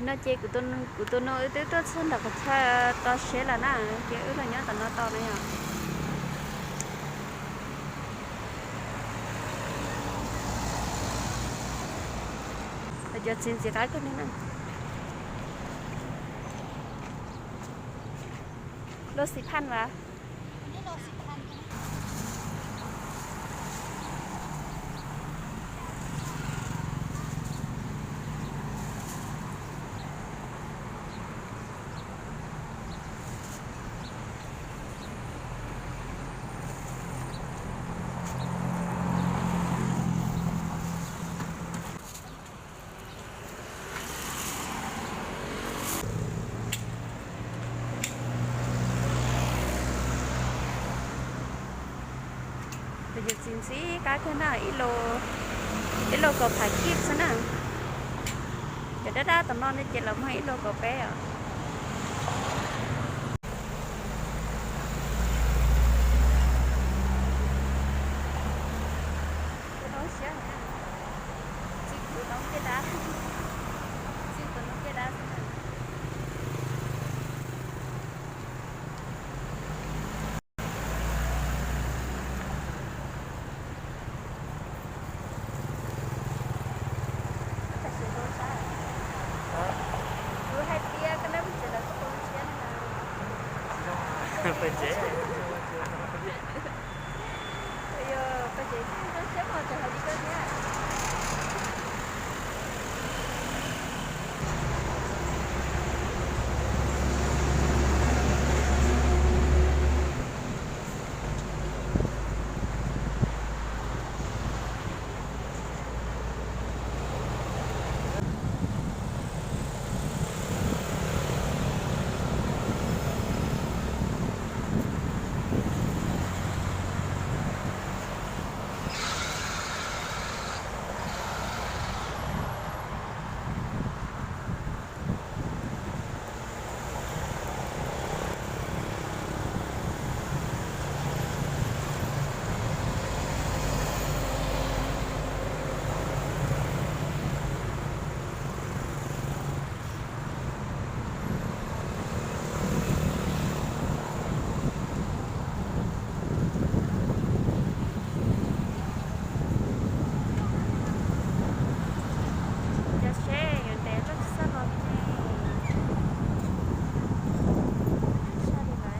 No ces kuv tus nus wb twb tuaj txog nram qhov chaw tso siab lawm na, ces wb los nyob tom no tau na yom. Cov txiv ntxim qab kawg li na. Lub xis phaj mas. Peb cov txiv ntxim qab kawg na, ib lo kaum phav kij xwb na. Cov dab dab tom no ne ces lawv muag ib lo kaum peb os. Txi kuv no cej dab, txi kuv no cej dab xwb na. Kuv hais tias koj neb pes tsev lawv tuaj pw siab ne na. Pes tsev. Yog pes tsev zoo siab mas tseem hais li koj thiab. Cov seb yuav ntev loj tsis txawj los li ne. Tshaj li lawm.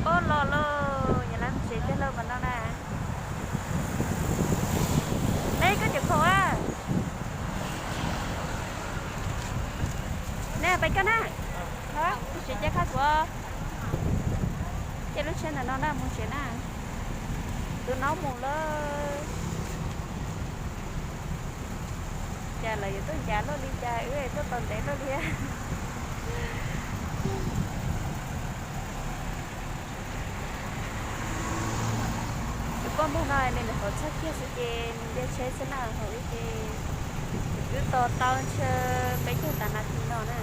Ua los lauj, yog lawv mus tsev tiag lauj mas no na. Neb koj cov khoom a. Neb pais koj na. Mus tsev cia qhab kuv. Ces lub tsheb ntawm no na mus tsev na. Tus no mus lawm. Cas lawv yuav tuaj ncav luaj li cas, wb tuaj tau ntev luaj li. Tus poj ntxoog no nws nyuam qhuav txog kiag xwb ces nws ntiag tsheb xwb na, hauv wb ces wb tos tau ntshe peb caug tas nas this no na.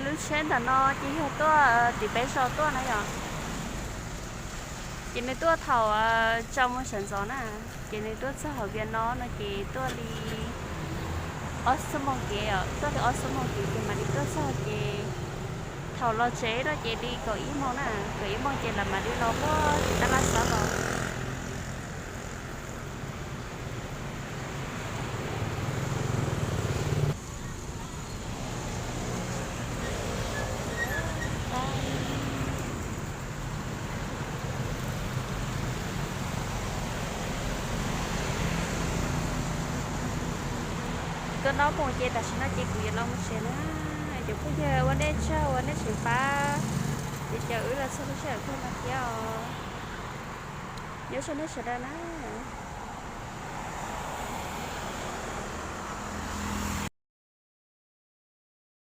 Lub tsheb ntawm no ces yog tuaj tim peb zos tuaj na yom. Ces nws tuaj thaum rau moos sawv ntxov na, ces nws tuaj txog hauv Vias no no ces tuaj li ob xuab moos kev os, tuaj li ob xuab moos kev ces mam li tuaj txog ces thaum los tsev no ces li kaum ib moos na, kaum ib moos ces lawv mam li los puag tim tab laj xab los. Tuaj noj mov ces tam sim no ces kuv yuav los mus tsev na. Cov phooj ywg, ua nej tsaug uas nej tseem pab caum wb los txog lub sij hawm kawg no thiab os. Nyob zoo nej sawv daws na.